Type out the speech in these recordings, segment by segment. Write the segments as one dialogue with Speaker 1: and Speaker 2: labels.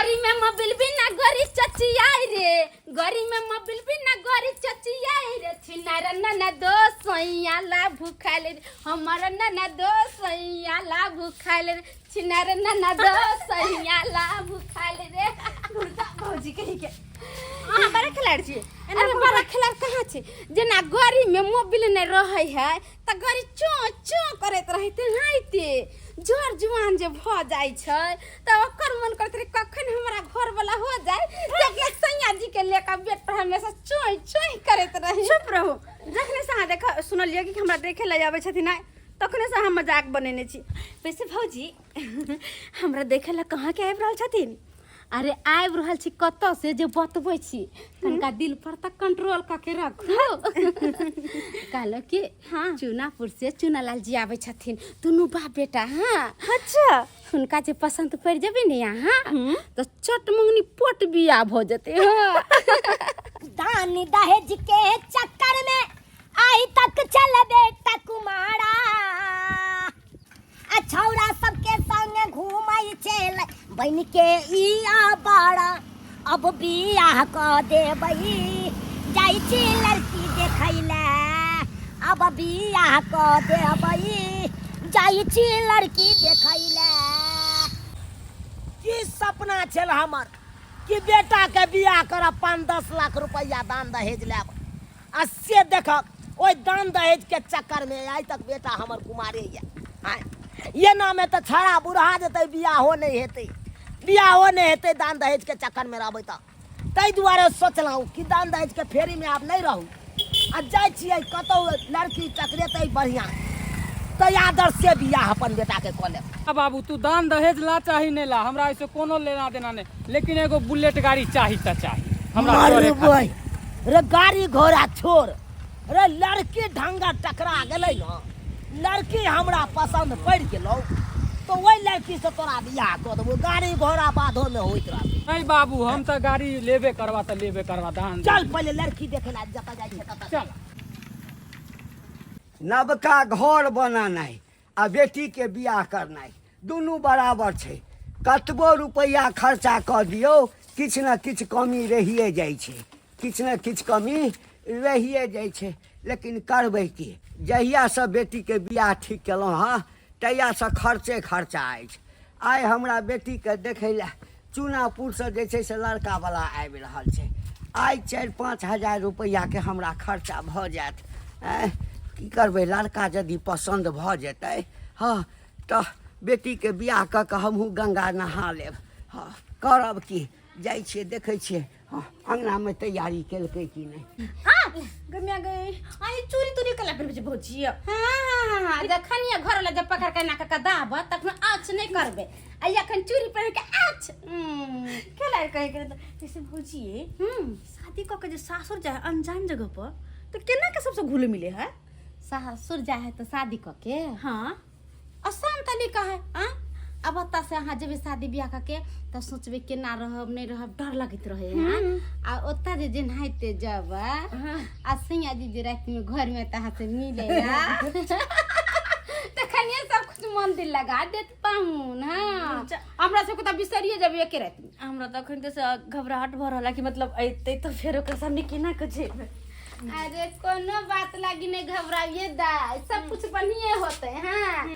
Speaker 1: गरी में मोबिल बिना गरी चचियाई रे, गरी में मोबिल बिना गरी चचियाई रे, छिनार नना दो सैया ला भूखाइल रे, हमर नना दो सैया ला भूखाइल रे, छिनार नना दो सैया ला भूखाइल रे।
Speaker 2: भौजी कही के अहाँ बड़ा खिलाड़ी छी।
Speaker 1: अरे बड़ा खिलाड़ कहाँ छै? जेना गरी में मोबिल नहि रहै है तऽ गरी चो चो करैत रहै, तेनाहिते जर जुआन जे भऽ जाइ छै तऽ ओकर मन करैत रहै कखन हमरा घरवला हो जाए तऽ अपना सैया जी के लेकर बेड पर हमेशा चोय चोय करैत रही।
Speaker 2: चुप रहू, जखने से अहाँ देख सुनलियै कि हमरा देखे लए आबै छथिन आइ, तखने से अहाँ मजाक बनेने छी। वैसे भौजी, हमरा देखे लए कहाँ के आबि रहल छथिन?
Speaker 1: अरे आबि रहल छी कतऽ से जे बतबै छी, कनिका दिल पर तऽ कंट्रोल कऽ के रखू। कहलहुँ कि चूनापुर से चूनालाल जी आबै छथिन, दुनू बाप बेटा। हाँ।
Speaker 2: अच्छा।
Speaker 1: हुनका जे पसंद पड़ि जेबै ने अहाँ तऽ चट मंगनी पोट बियाह भऽ जेतै। हाँ।
Speaker 3: दान दहेज के चक्कर में आई तक चल बेटा कुमारा, आ छौड़ा सबके संग घूमै छेल बन के ई बाड़ा, अब बियाह क देबै, जाइ छी लड़की देखै ले, अब बियाह क देबै, जाइ छी लड़की देखै ले।
Speaker 4: की सपना छल हमर कि बेटा के बियाह करब, 5-10 लाख रुपैआ दान दहेज लेब, आ से देखक ओहि दान दहेज के चक्कर में आइ तक बेटा हमर कुमारे ये। आँय, एना में तऽ छड़ा बुढ़ा जेतै, बियाहो नहि हेतै, बियाहो नहि हेतै दान दहेज के चक्कर में रहबै तऽ। ताहि दुआरे सोचलहुँ कि दान दहेज के फेरी में आब नहि रहू, आ जाइ छियै कतहु लड़की टकरेतै बढ़िआँ तऽ आदर्श से बियाह अपन बेटा के कऽ लेब।
Speaker 5: आ बाबू, तू दान दहेज ला चाही नहि ला, हमरा एहिसँ कोनो लेना देना नहि, लेकिन एगो बुलेट गाड़ी चाही तऽ चाही हमरा चढ़े खातिर।
Speaker 4: मरबै रे, गाड़ी घोड़ा छोड़ रे, लड़की ढंगा टकरा गेलै ने, लड़की हमरा पसंद पड़ि गेलौ तऽ ओहि लड़की से तोरा बियाह कऽ देबौ, गाड़ी घोड़ा बाधो में होइत रहतै।
Speaker 5: नहीं बाबू, हम तऽ गाड़ी लेबे करबा तऽ लेबे करबा, दान
Speaker 4: चल पहिले लड़की देखे ला जतऽ जाइ छै ततऽ
Speaker 5: चल।
Speaker 6: नवका घर बनेनाइ आ बेटीके बियाह करनाइ दुनू बराबर छै। कतबो रुपैआ खर्चा कऽ दियौ, किछु ने किछु कमी रहिए जाइ छै, किछु ने किछु कमी रहिए जाइ छै। लेकिन करबै की, जहियासँ बेटीके बियाह ठीक केलहुँ हँ तहियासँ खर्चे खर्चा अछि। आइ हमरा बेटीके देखै लए चूनापुरसँ जे छै से लड़कावला आबि रहल छै। आइ 4-5 हजार रुपैआके हमरा खर्चा भऽ जायत। आँय, की करबै, लड़का यदि पसन्द भऽ जेतै हँ तऽ बेटीके बियाह कऽ कऽ हमहूँ गंगा नहा लेब। हँ, करब की, जाइ छियै देखै छियै हँ अङ्गनामे तैयारी केलकै कि नहि।
Speaker 2: आ गम्या गई, आ ई चूड़ी तूड़ी कला पर बजे भौजी।
Speaker 1: हाँ हाँ हाँ हाँ, जखन ये घर वाला जब पकड़ के ना के दाब तखन आँच नहीं करबे, आ अखन चूड़ी पहिन के आँच
Speaker 2: खेला कहे के त जैसे भौजी शादी क के जे सासुर जाए अनजान जगह पर तो केना के सबसे घुले मिले है?
Speaker 1: सासुर जाए है तो शादी क के?
Speaker 2: हाँ।
Speaker 1: आसान तरीका है। आ अब ओतऽ से अहाँ जेबै शादी बियाह कऽ के तऽ सोचबै केना रहब नहि रहब, डर लगैत रहै है। आ ओतऽ जे जेनाहिते जेबै आ सैया जी जे रातिमे घरमे तऽ अहाँ से मिले तखनिए सब कुछ मन दिल लगा देत पाहुन। हाँ, हमरा सबके तऽ बिसरिए जेबै एके रातिमे।
Speaker 2: हमरा तऽ अखन तऽ घबराहट भऽ रहल है कि मतलब अयतै तऽ फेर ओकरा सामने केना के जेबै।
Speaker 1: अरे कोनो बात लागी नहीं घबराइए दाई, सब कुछ बढ़िए होते। हाँ।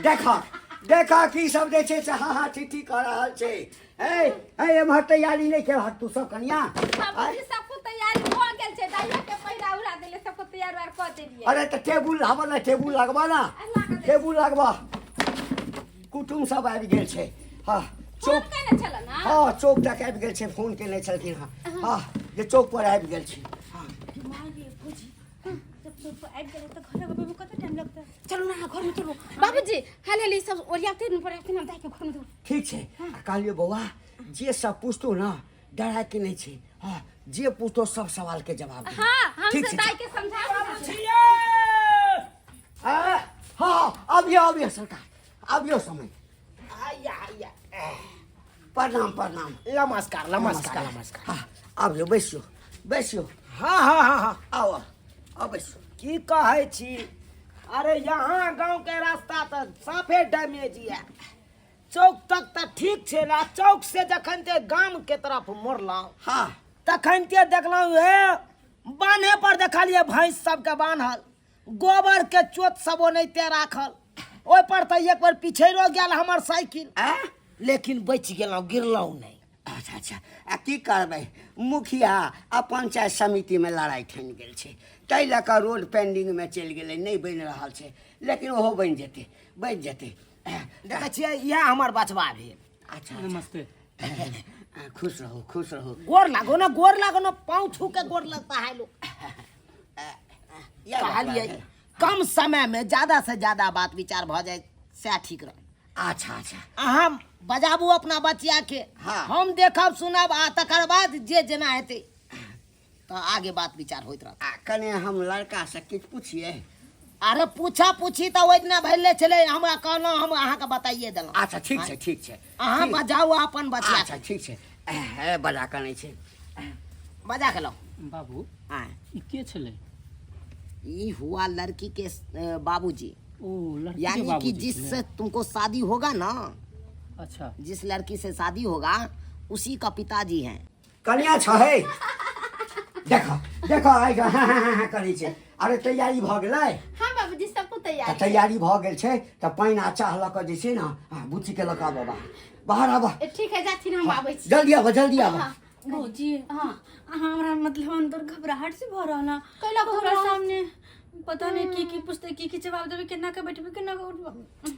Speaker 6: देखा देखा की सब जे छै से हाँ हाँ ठीक ठीक कऽ रहल छै। हे हे, एम्हर तैयारी नहि केलहक तू सब कनिया?
Speaker 1: बाबूजी, सब कुछ तैयारी भऽ गेल छै, दाइयो के पहिरा उड़ा देले, सब कुछ तैयार उयार कऽ देलियै।
Speaker 6: अरे तऽ टेबुल लाबऽ ने, टेबुल लगबऽ ना, टेबुल लगबऽ, कुटुम सब आबि गेल छै। हाँ।
Speaker 1: फोन
Speaker 6: चौक
Speaker 1: केने छल ना?
Speaker 6: हाँ, चौक तक आबि गेल छै, फोन केने छलखिन। हाँ हाँ, जे चौक पर आबि गेल छै। हाँ।
Speaker 2: जब चौक पर आबि गेलै तऽ घर अबैमे कते टाइम लगतै?
Speaker 1: चलू ना घर में चलू बाबूजी, हाल हाल ई सब ओरियाते न पड़े ना, दाई के घर में दो।
Speaker 6: ठीक छै। आ कहलियौ बौआ, जे सब पूछतो ना डराय के नहि छै। हाँ, जे पूछतो सब सवाल के जवाब दियौ।
Speaker 1: हाँ, हम
Speaker 6: ठीक
Speaker 1: से
Speaker 6: छै।
Speaker 1: दाई के समझा।
Speaker 6: हाँ हाँ, अबियौ अबियौ सरकार, अबियौ समय।
Speaker 4: आइया आइया।
Speaker 6: प्रणाम प्रणाम।
Speaker 4: नमस्कार नमस्कार नमस्कार।
Speaker 6: हाँ, आबियौ, बैसियौ बैसियौ।
Speaker 4: हाँ हाँ हाँ हाँ।
Speaker 6: आउ आउ बैसियौ।
Speaker 4: की कहै छी, अरे यहाँ गांव के रास्ता तऽ साफे डैमेज यऽ, चौक तक तऽ ठीक छै आ चौक से जखन ते गाम के तरफ मुड़लहुँ
Speaker 6: हाँ
Speaker 4: तखन ते देखलहुँ हे बान्हे पर देखलियै भैंस सबके बान्हल गोबर के चोत सब ओनाहिते राखल ओहि पर तऽ एक बेर पिछड़ो गेल हमर साइकिल
Speaker 6: आ
Speaker 4: लेकिन बचि गेलहुँ गिरलहुँ नहि
Speaker 6: अच्छा अच्छा आ की करबै मुखिया आ पंचायत समितिमे लड़ाइ ठानि गेल छै ताहि लऽ कऽ रोड पेंडिंगमे चलि गेलै नहि बनि रहल छै लेकिन ओहो बनि जेतै बनि जेतै
Speaker 4: देखै छियै इएह हमर बचबा भेल
Speaker 6: अच्छा
Speaker 5: नमस्ते
Speaker 6: अच्छा खुश रहू खुश रहू
Speaker 4: गोर लागो ना गोर लागो ना पाँव छू के गोर लगता है लोग
Speaker 6: इएह बचबा
Speaker 4: कहलियै
Speaker 6: भेल।
Speaker 4: कम समय में ज्यादा से ज्यादा बात विचार भऽ जाए सएह ठीक रह
Speaker 6: अच्छा अच्छा
Speaker 4: अहाँ बजाबू अपना बचिया के
Speaker 6: हाँ।
Speaker 4: हम देखब सुनब आ तकर बाद जे जेना हेतै तऽ आगे बात विचार होइत रहत
Speaker 6: आ कने हम लड़कासँ किछु पुछियै
Speaker 4: अरे पूछा पूछी तऽ ओहि दिना भेले छलै हमरा कहलहुँ हम अहाँके बताइए देलहुँ
Speaker 6: अच्छा ठीक छै ठीक छै
Speaker 4: अहाँ
Speaker 6: ठीक।
Speaker 4: बजाउ अपन बचिया
Speaker 6: अच्छा ठीक छै हे बजा कनै छै
Speaker 4: बजा के लाउ
Speaker 5: बाबू
Speaker 4: आँय
Speaker 5: ई के छलै
Speaker 4: ई हुआ लड़की के बाबूजी
Speaker 5: ओ लड़की के
Speaker 4: यानी कि
Speaker 5: बाबूजी
Speaker 4: जिससे
Speaker 5: छलै।
Speaker 4: तुमको शादी होगा ना
Speaker 5: अच्छा
Speaker 4: जिस लड़की से शादी होगा उसी का पिताजी हैं
Speaker 6: कनिया छै देख देख आइ हाँ हाँ हाँ करै छै अरे तैयारी भऽ गेलै
Speaker 1: हाँ बाबूजी सबको
Speaker 6: तऽ
Speaker 1: तैयारी है।
Speaker 6: तैयारी भऽ गेल छै तऽ पानि आ चाह लऽ कऽ जे छै ने हाँ, बुच्चीके लऽ कऽ आबऽ बाहर बाहर आबऽ
Speaker 1: ए, ठीक है जाथिन हम आबै छी
Speaker 6: जल्दी आबऽ जल्दी आबऽ
Speaker 1: हाँ,
Speaker 2: भौजी
Speaker 1: हाँ
Speaker 2: अहाँ हमरा मतलब अंदर घबराहट से भऽ रहल हँ
Speaker 1: कैला
Speaker 2: हमरा
Speaker 1: घबराहट?
Speaker 2: सामने पता नहीं की की पूछते की की जवाब देबै केना के बैठबै केना के उठबै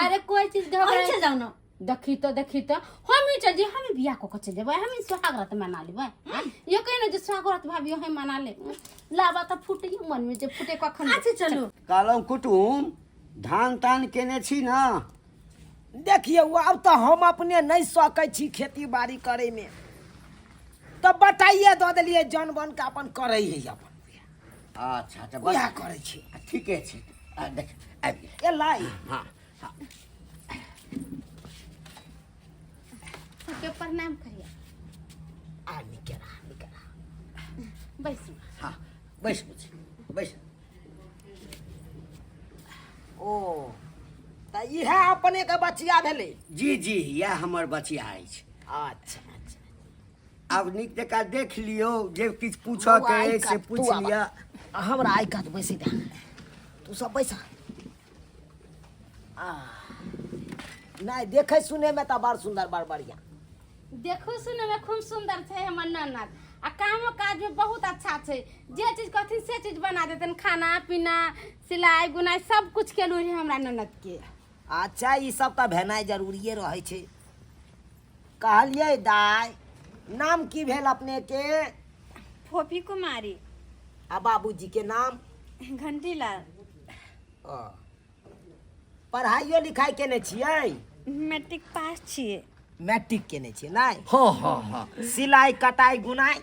Speaker 1: अरे कोई चीज घबराए
Speaker 2: अहीं चल जाउ ना
Speaker 1: देखी तो देखी तो हम ही चल जे हम ही बियाह को चल जेबै हम ही सुहाग रात मना लेबै आँ? यो कहे ना जे सुहाग रात भाभी हम मना ले लाबा तऽ फूटे मन में जे फूटे कखन
Speaker 2: अच्छा चलू
Speaker 6: कहलहुँ कुटुम धान तान केने छी ने
Speaker 4: देखियौ आब तऽ हम अपने नहि सकै छी खेती बाड़ी करैमे तऽ बटाइए दऽ देलियै जन बन के अपन करै है अपन
Speaker 6: अच्छा तऽ
Speaker 4: उएह
Speaker 6: बस
Speaker 4: करै छी
Speaker 6: ठीके छै आ देख आबि गेल
Speaker 4: एलै
Speaker 6: हँ हँ
Speaker 1: सबके प्रणाम करिए
Speaker 4: आ निके रह निके रह
Speaker 1: बैसू
Speaker 6: हँ बैस बुझी बैस
Speaker 4: ओ तऽ इएह अपने के बचिया भेलै
Speaker 6: जी जी इएह हमर बचिया अछि
Speaker 4: अच्छा अच्छा
Speaker 6: आब नीक जकाँ देख लियौ जे किछु पूछऽ के
Speaker 4: आइ
Speaker 6: अछि से
Speaker 4: कात तू
Speaker 6: पूछि
Speaker 4: आबऽ।
Speaker 6: लिअ
Speaker 4: हमरा आइ कात बैसै दे तू सब बैस आ नहि देखै सुनैमे तऽ बड़ सुन्दर बड़ बढ़िआँ
Speaker 1: देखू सुने में खूब सुंदर छै हमर ननद आ कामो काज में बहुत अच्छा छै जे चीज कहथिन से चीज बना देतन खाना पीना सिलाई बुनाई सब कुछ के लूरि हमरा ननद के
Speaker 4: अच्छा ई सब तऽ भेनाइ जरूरिए रहै छै कहलियै दाइ नाम की भेल अपनेके
Speaker 2: फोफी कुमारी
Speaker 4: आ बाबूजी के नाम
Speaker 2: घंटीलाल
Speaker 4: ओ। पढ़ाइयो लिखाइ केने छियै
Speaker 2: मैट्रिक पास छियै
Speaker 4: मैट्रिक केने छियै नहि
Speaker 6: हँ हँ हँ
Speaker 4: सिलाई कटाइ बुनाइ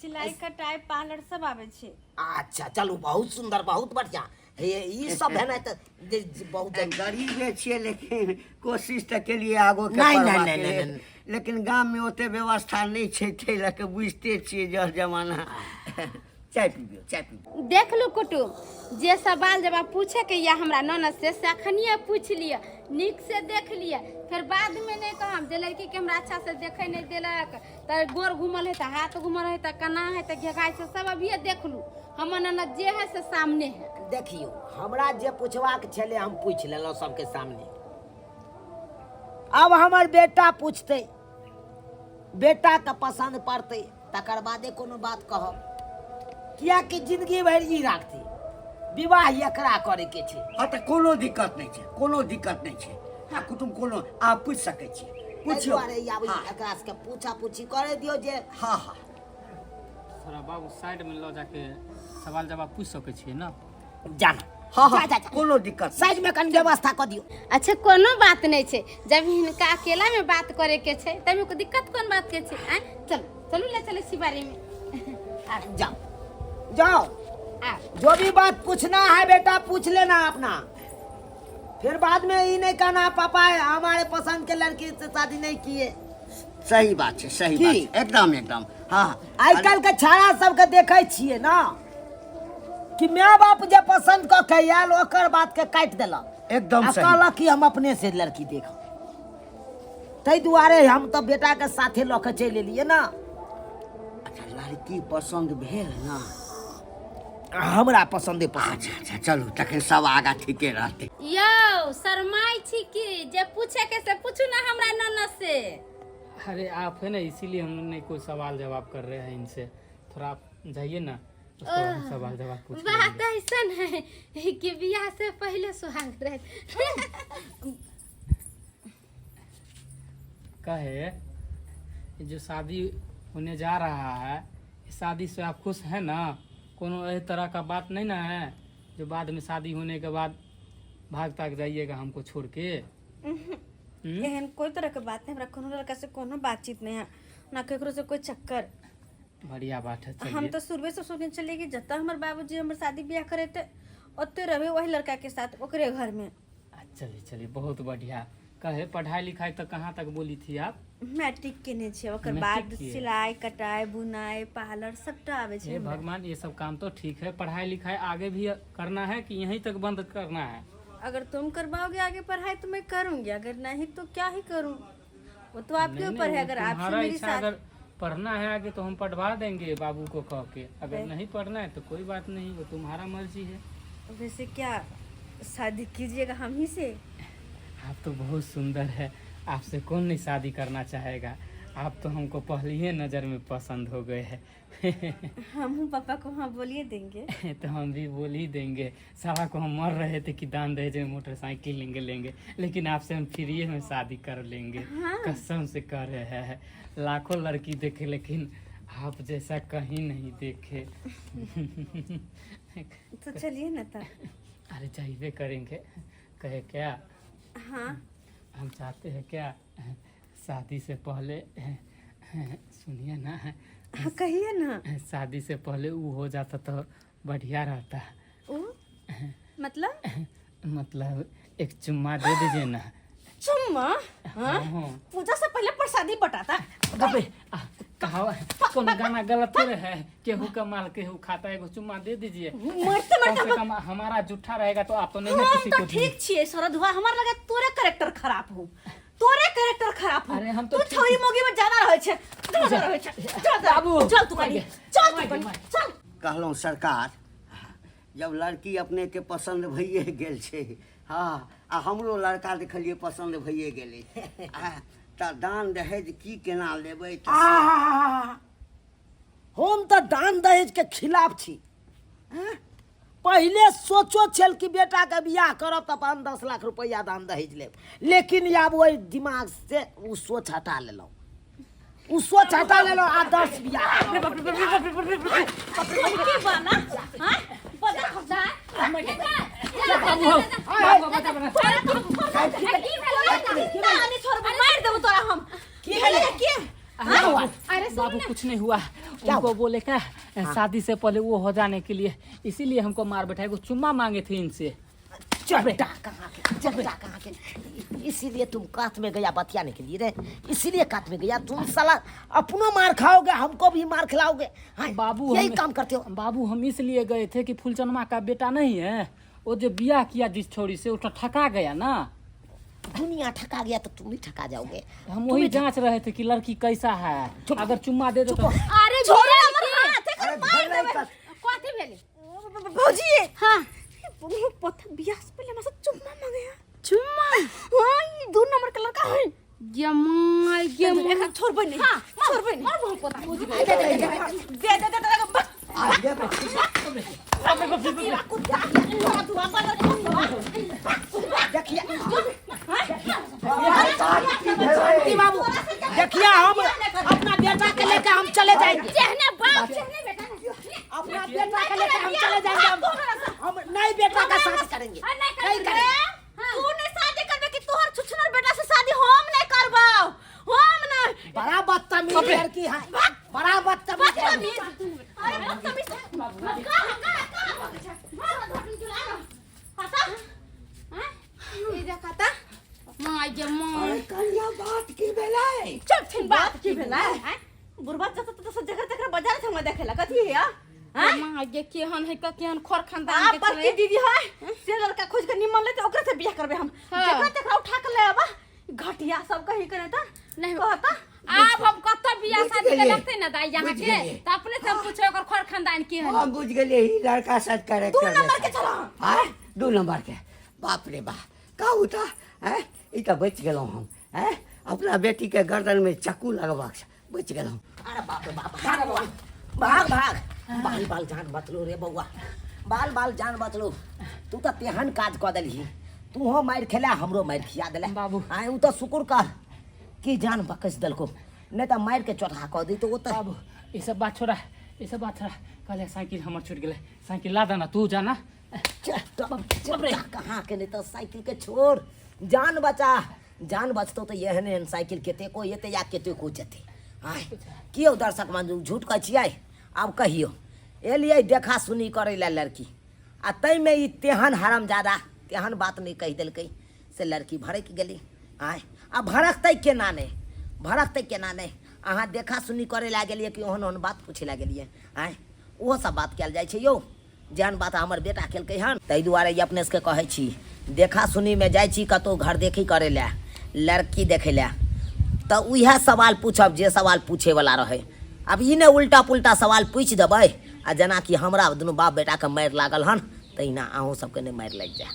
Speaker 2: सिलाई कटाइ पार्लर सब आबै छै
Speaker 4: अच्छा चलू बहुत सुंदर बहुत बढ़िया हे ई सब भेनाइ तऽ जे- जे बहुत जरूरी।
Speaker 6: गरीबे छियै लेकिन कोशिश तऽ केलियै आगो के
Speaker 4: नहि, नहि,
Speaker 6: पढ़बाक
Speaker 4: नहि, नहि,
Speaker 6: लेल।
Speaker 4: नहि।
Speaker 6: लेकिन गाममे ओते व्यवस्था नहि छै ताहि लऽ कऽ बुझिते छियै जर जमाना चाय पीबियौ चाय पीबियौ
Speaker 1: देख लू कुटुम जे सवाल जवाब पूछे के या हमरा ननद से से अखनिए पूछ लिअ नीक से देख लिअ फेर बाद में नहीं कहम जे लड़की के हमरा अच्छा से देखे नहीं देलक तऽ गोर घूमल है तऽ हाथ घूमल है तऽ केना है तऽ घेघाइ से सब अभिये देख लू हमर ननद जे है से सामने है
Speaker 4: देखियौ हमरा जे पूछबाक छलै हम पूछि लेलहुँ सबके सामने आब हमर बेटा पूछतै बेटाके पसन्द पड़तै तकर बादे कोनो बात कहब कियाकि जिंदगी भरि ई राखतै विवाह एकरा करैके छै
Speaker 6: हँ तऽ कोनो दिक्कत नहि छै कोनो दिक्कत नहि छै आ कुटुम कोनो अहाँ पूछि सकै छियै
Speaker 4: ताहि
Speaker 6: पुछियौ
Speaker 4: दुआरे ई आब
Speaker 6: हँ
Speaker 4: एकरा सबके पूछा पूछी करै दियौ जे
Speaker 6: हँ हँ
Speaker 5: थोड़ा बाबू साइड में लऽ जाके सवाल जवाब पूछि सकै छियै ने
Speaker 4: जाना
Speaker 6: हँ
Speaker 4: जा
Speaker 6: हँ
Speaker 4: जा जा
Speaker 6: कोनो दिक्कत नहि।
Speaker 4: साइज में कनि व्यवस्था कऽ दियौ
Speaker 1: अच्छा कोनो बात नहीं छै जब हिनका अकेला में बात करे के छै तब हिनको दिक्कत कोन बात के छै आँय चलू चलू ले चले छी बारी में आब
Speaker 4: जाओ जाओ
Speaker 1: आब
Speaker 4: जो भी बात पूछना है बेटा पूछ लेना अपना फिर बाद में ये नहीं कहना पापा हमारे पसंद के लड़की से शादी नहीं किए
Speaker 6: सही बात छै सही
Speaker 4: की?
Speaker 6: बात छै एकदम एकदम हँ हँ
Speaker 4: आइ काल्हि के छाड़ा सबके देखै छियै ना कि माय बाप जे पसंद कऽ के आयल ओकर बात के काटि देलक
Speaker 6: एकदम
Speaker 4: आ
Speaker 6: सही
Speaker 4: कहलक कि हम अपने से लड़की देखब ताहि दुआरे हम तऽ बेटाके साथे लऽ कऽ चलि एलियै ने।
Speaker 6: अच्छा, लड़की पसन्द भेल ने?
Speaker 4: हमरा पसन्दे पसन्द।
Speaker 6: अच्छा अच्छा, चलू तखन सब आगा ठीके रहतै।
Speaker 1: यौ शरमाइ छी की? जे पूछे के से पूछू ना हमरा ननद से।
Speaker 5: अरे आप है ना, इसीलिए हम नहीं कोई सवाल जवाब कर रहे हैं इनसे। थोड़ा आप जाइए ना, उसके बाद हम सवाल जवाब पूछ
Speaker 1: बात
Speaker 5: लेंगे।
Speaker 1: ऐसन है कि बियाह से पहले सुहाग रहे।
Speaker 5: कहे जो शादी होने जा रहा है, इस शादी से आप खुश हैं ना? कोनो एह तरह का बात नहीं ना है जो बाद में शादी होने के बाद भाग ताग जाइएगा हमको छोड़ के? हम्म?
Speaker 2: एहन कोई तरह के बात नहीं। हमरा कोनो लड़का से कोनो बातचीत नहीं है, ना केकरो से कोई चक्कर।
Speaker 5: बढ़िया बात है।
Speaker 2: हम
Speaker 5: चलिए।
Speaker 2: तो शुरुए से सोचने चलिए कि जब तक हमारे बाबूजी हमर शादी ब्याह करे थे ओते रहे वही लड़का के साथ ओकरे घर में।
Speaker 5: चलिए चलिए, बहुत बढ़िया। कहे पढ़ाई लिखाई तो कहाँ तक बोली थी आप?
Speaker 2: मैट्रिक केने छियै, ओकर
Speaker 5: मैट्रिक
Speaker 2: बाद
Speaker 5: किए?
Speaker 2: सिलाई कटाई बुनाई पार्लर सबटा आबै छै
Speaker 5: हे
Speaker 2: हमरा।
Speaker 5: भगवान, ये सब काम तो ठीक है। पढ़ाई लिखाई आगे भी करना है कि यहीं तक बंद करना है?
Speaker 2: अगर तुम करवाओगे आगे पढ़ाई तो मैं करूंगी, अगर नहीं तो क्या ही करूं, वो तो आपके
Speaker 5: नहीं,
Speaker 2: ऊपर है।
Speaker 5: नहीं,
Speaker 2: अगर आपसे
Speaker 5: तुम्हारा
Speaker 2: मेरी
Speaker 5: इच्छा
Speaker 2: साथ
Speaker 5: अगर पढ़ना है आगे तो हम पढ़वा देंगे बाबू को कह के, अगर नहीं पढ़ना है तो कोई बात नहीं, वो तुम्हारा मर्जी है।
Speaker 2: वैसे क्या शादी कीजिएगा हम ही से?
Speaker 5: आप तो बहुत सुंदर है, आपसे कौन नहीं शादी करना चाहेगा। आप तो हमको पहली ही नज़र में पसंद हो गए हैं।
Speaker 2: हम पापा को हाँ बोलिए देंगे।
Speaker 5: तो हम भी बोल ही देंगे। साला को हम मर रहे थे कि दान दहेज में मोटरसाइकिल लेंगे लेंगे, लेकिन आपसे हम फ्री में शादी कर लेंगे।
Speaker 2: हाँ।
Speaker 5: कसम से कह रहे हैं, लाखों लड़की देखे लेकिन आप जैसा कहीं नहीं देखे।
Speaker 2: तो चलिए ना तब।
Speaker 5: अरे जाइबे करेंगे। कहे क्या?
Speaker 2: हाँ।
Speaker 5: हम चाहते हैं क्या शादी से पहले, सुनिए ना।
Speaker 2: हाँ कहिए ना।
Speaker 5: शादी से पहले वो हो जाता तो बढ़िया रहता।
Speaker 2: वो मतलब?
Speaker 5: मतलब एक चुम्मा दे दीजिए ना।
Speaker 2: चुम्मा? हाँ?
Speaker 5: हाँ।
Speaker 2: पूजा से पहले प्रसादी बटाता।
Speaker 5: अबे, कहा कोनो गाना गलत थोड़े है? केहू का माल केहू खाता है। एगो चुम्मा दे दीजिए।
Speaker 2: मरते
Speaker 5: कम
Speaker 2: मरते
Speaker 5: से कम हमारा जूठा रहेगा तो आप तो नहीं ना
Speaker 2: हम
Speaker 5: किसी
Speaker 2: तो
Speaker 5: को
Speaker 2: ठीक छियै शरदुआ, हमार लगे तोरे कैरेक्टर खराब हो, तोरे कैरेक्टर खराब हो।
Speaker 5: अरे हम तो
Speaker 2: तू
Speaker 5: ठीक-
Speaker 2: छौरी मोगी में ज्यादा रहै छै, ज्यादा रहै छै, ज्यादा।
Speaker 5: बाबू,
Speaker 2: चल तू कनी, चल तू कनी, चल।
Speaker 6: कहलहुँ सरकार, जब लड़की अपनेके पसन्द भइए गेल छै, हँ, आ हमरो लड़का देखलियै पसन्द भइए गेलै, आ तऽ दान दहेज की केना लेबै तऽ से-
Speaker 4: आहा, हम तऽ दान दहेज के खिलाफ छी। हँ? पहिले सोचो छल कि बेटाके बियाह करब तऽ 5-10 लाख रुपैआ दान दहेज लेब, लेकिन आब ओहि दिमाग से ओ सोच हटा लेलहुँ, ओ सोच हटा लेलहुँ आ 10 बियाह।
Speaker 2: की बना हां बजा खसा मार देबो तोरा हम। की भेलै? की
Speaker 5: अरे बाबू कुछ नहीं हुआ। उनको बोले क्या शादी से पहले वो हो जाने के लिए, इसीलिए हमको मार बैठा। एगो चुम्मा मांगे थे इनसे।
Speaker 4: चट्टा कहाँ के, चट्टा कहाँ के, इसीलिए तुम कात में गया बतियाने के लिए रे, इसीलिए कात में गया तुम। साला अपनो मार खाओगे, हमको भी मार खिलाओगे। हाँ,
Speaker 5: बाबू
Speaker 4: यही
Speaker 5: हम
Speaker 4: काम करते हो।
Speaker 5: बाबू हम इसलिए गए थे कि फूलचनमा का बेटा नहीं है, वो जो बियाह किया जिस छोरी से, वो तो ठका गया ना।
Speaker 4: दुनिया ठका गया तो तुम भी ठका जाओगे।
Speaker 5: हम वही जांच रहे थे कि लड़की कैसा है, अगर चुम्मा दे दो तो।
Speaker 1: अरे
Speaker 2: छोड़ो हमर हाथ, एकर
Speaker 6: अरे
Speaker 2: मार
Speaker 6: भेलै
Speaker 2: देबै।
Speaker 1: कथी भेलै?
Speaker 2: भौजी।
Speaker 1: हाँ।
Speaker 2: पता बियाह से पहले हमरा से चुम्मा मांगे।
Speaker 1: चुम्मा?
Speaker 2: हाँ, ई 2 नंबर के लड़का है।
Speaker 1: गे माय गे माय।
Speaker 2: एखन छोड़बै नहीं, छोड़बै नहीं।
Speaker 1: मार बहुत पता।
Speaker 2: दे दे दे दे दे दे दे बस।
Speaker 6: आ, देबै।
Speaker 4: देखिए शांति बाबू, देखिए हम अपना बेटा के लेकर हम चले जाएंगे।
Speaker 1: जेहने बाप जेहने बेटा।
Speaker 4: अपना बेटा के लेकर हम चले जाएंगे। हम नहीं बेटा का शादी करेंगे,
Speaker 1: नहीं
Speaker 4: नहीं
Speaker 1: करेंगे।
Speaker 4: करेंगे।
Speaker 2: तू नहीं शादी करबे कि तोहर छुछुनर बेटा से शादी हम नहीं करबाओ, हम नहीं।
Speaker 4: बड़ा बदतमीज लड़की है, बड़ा बदतमीज लड़की।
Speaker 2: अरे बदतमीज कहाँ कहाँ कहाँ भगै छै? मार धर चुला पता
Speaker 1: हां ई देखता माय गे माय।
Speaker 6: कनिया बात की भेलै?
Speaker 2: चल छिन बात की भेलै? बुढ़बा जत तत से जकर तकर बाजार छै हमरा देखेला कथी है? हां
Speaker 1: माय गे केहन है क केहन खोर खानदान
Speaker 2: आ
Speaker 1: के
Speaker 2: बड़की
Speaker 1: छलै।
Speaker 2: दीदी है से लड़का खोज के निमन लेते ओकरा से बियाह करबे हम।
Speaker 1: हाँ।
Speaker 2: जकरा तकरा उठा के ले आबा घटिया सब कहीं करे त
Speaker 1: नहीं।
Speaker 2: कहता
Speaker 1: आब हम कतऽ बियाह
Speaker 6: बुझि
Speaker 1: शादी के
Speaker 6: गेलियै।
Speaker 1: लगतै ने दाइ यहाँ
Speaker 6: बुझि
Speaker 1: के
Speaker 6: गेलियै।
Speaker 1: तऽ अपने से हम पूछबै ओकर खर खानदान की है
Speaker 6: हम बुझि गेलियै ई लड़का शायद करेक्टर
Speaker 2: दू नंबर के छलऽ।
Speaker 6: आँय दू नंबर के बाप रे बाप कहू तऽ आँय ई तऽ बचि गेलहुँ हम आँय अपना बेटीके गर्दनमे चक्कू लगबाक छै बचि गेलहुँ
Speaker 4: अरे बाप रे बाप भाग बौआ भाग भाग बाल बाल जान बचलो रे बौआ बाल बाल जान बचलो तू तऽ तेहन काज कऽ देलही तूहो मारि खेला हमरो मारि खिया देला
Speaker 5: बाबू।
Speaker 4: आय उ तऽ शुक्र कर कि जान बकस देलको नहि तऽ मारि के चोटहा कऽ दी तऽ ओ तऽ
Speaker 5: बाबू ई सब बात छोड़ा ई सब बात छोड़ा कहले साइकिल हमर छूट गेलै साइकिल ला देना तू जाना
Speaker 4: कहाँ के नहीं तऽ साइकिल के छोड़ जान बचा जान बचतो तऽ एहन एहन साइकिल कतेको एतै या कतेको जेतै आँय की यौ दर्शक बन्धु झूठ कहै छियै आब कहियौ एलियै देखा सुनी करै लए लड़की आ ताहिमे ई तेहन हरामजादा तेहन बात नहि कहि देलकै से लड़की भड़कि गेली आँय आ भड़कतै केना नहि भड़कतै केना नहि अहाँ देखा सुनी करै लए गेलियै कि ओहन ओहन बात पूछै लए गेलियै आँय ओहो सब बात कयल जाइ छै यौ जेहन बात हमर बेटा केलकै हन ताहि दुआरे ई अपने सबके कहै छी देखा सुनीमे जाइ छी कतहु घर देखी करै लए लड़की देखै लए तऽ उएह सवाल पूछब जे सवाल पूछैवला रहै आब ई नहि उल्टा पुल्टा सवाल पूछि देबै आ जेनाकि हमरा दुनू बाप बेटाके मारि लागल हन तहिना अहूँ सबके नहि मारि लागि जाय।